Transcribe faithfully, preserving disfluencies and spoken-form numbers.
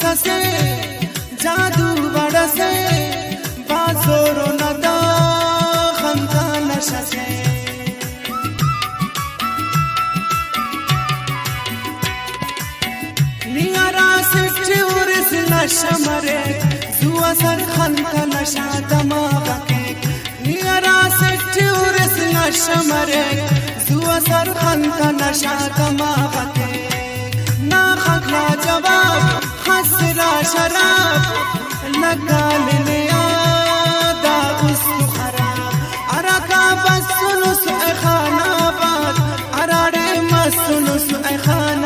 اسے جادو وڑ اسے، بھاز زور و ندا خنتا نشہ سے۔ نی ہرا سٹ ہرس نشہ مریک، زو اثر خنتا نشہ دماغ کیک۔ نی ہرا سٹ ہرس نشہ مریک، زو اثر خنتا نشہ دماغ کیک۔ نا خنک نا جواب خسرا شراب، لگا ننے آ دا است خراب۔ ہراکا بسنس اے خان آباد، ہراڑے مسنس اے خان